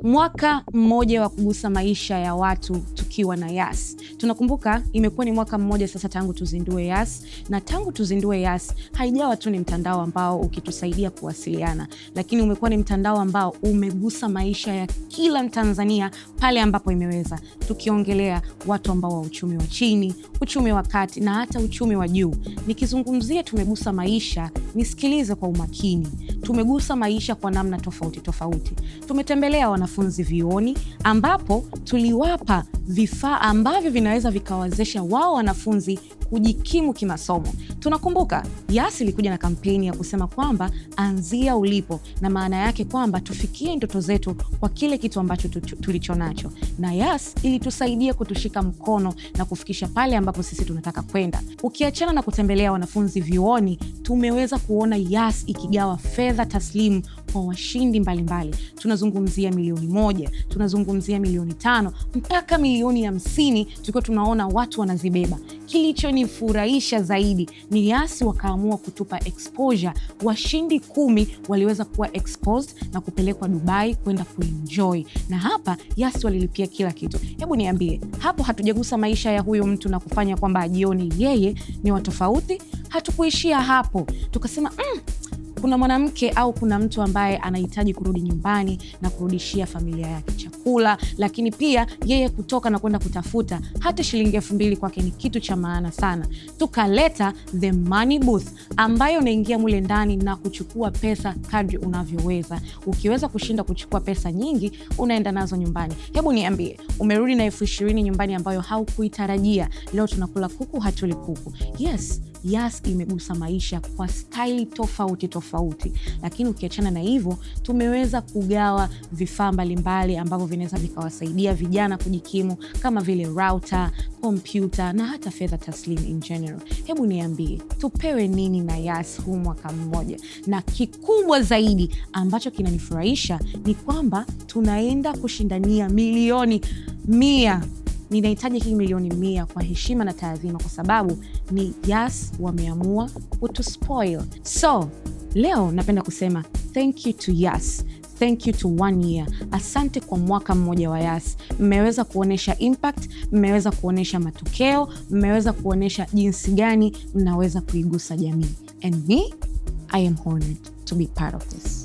Mwaka mmoja wa kugusa maisha ya watu tukiwa na Yas. Tunakumbuka imekuwa ni mwaka mmoja sasa tangu tuzindue Yas, na tangu tuzindue Yas haijawa tu ni mtandao ambao ukitusaidia kuwasiliana, lakini umekuwa ni mtandao ambao umegusa maisha ya kila Mtanzania pale ambapo imeweza, tukiongelea watu ambao wa uchumi wa chini, uchumi wa kati na hata uchumi wa juu. Nikizungumzia tumegusa maisha, nisikilize kwa umakini. Tumegusa maisha kwa namna tofauti tofauti. Tumetembelea wanafunzi vyuoni ambapo tuliwapa vifaa ambavyo vinaweza vikawawezesha wao wanafunzi kujikimu kimasomo. Tunakumbuka Yas ilikuja na kampeni ya kusema kwamba anzia ulipo, na maana yake kwamba tufikie ndoto zetu kwa kile kitu ambacho tulichonacho, na Yas ilitusaidia kutushika mkono na kufikisha pale ambapo sisi tunataka kwenda. Ukiachana na kutembelea wanafunzi vyuoni, tumeweza kuona Yas ikigawa fedha taslimu kwa washindi mbalimbali. Tunazungumzia milioni 1, tunazungumzia milioni 5 mpaka milioni 50, tukiwa tunaona watu wanazibeba. Kilichonifurahisha zaidi ni Yas wakaamua kutupa exposure. Washindi 10 waliweza kuwa exposed na kupelekwa Dubai kwenda kuenjoy, na hapa Yas walilipia kila kitu. Hebu niambie, hapo hatujagusa maisha ya huyu mtu na kufanya kwamba ajione yeye ni wa tofauti? Hatukuishia hapo, tukasema kuna mwanamke au kuna mtu ambaye anahitaji kurudi nyumbani na kurudishia familia yake chakula, lakini pia yeye kutoka na kwenda kutafuta hata shilingi 2,000 kwake ni kitu cha maana sana. Tukaleta the money booth ambayo unaingia mule ndani na kuchukua pesa kadri unavyoweza. Ukiweza kushinda kuchukua pesa nyingi, unaenda nazo nyumbani. Hebu niambie, umerudi na 20,000 nyumbani ambayo haukuitarajia. Leo tunakula kuku, hatuli kuku. Yes, Yas imegusa maisha kwa staili tofauti tofauti, lakini ukiachana na hivyo, tumeweza kugawa vifaa mbalimbali ambavyo vinaweza vikawasaidia vijana kujikimu kama vile router, kompyuta na hata fedha taslim in general. Hebu niambie, tupewe nini na Yas huu mwaka mmoja? Na kikubwa zaidi ambacho kinanifurahisha ni kwamba tunaenda kushindania milioni 100. Ninahitaji hii milioni 100 kwa heshima na taadhima, kwa sababu ni Yas wameamua kutuspoil. So leo napenda kusema thank you to Yas. Thank you to one year. Asante kwa mwaka mmoja wa Yas. Mmeweza kuonyesha impact, mmeweza kuonyesha matokeo, mmeweza kuonyesha jinsi gani mnaweza kuigusa jamii. And me, I am honored to be part of this.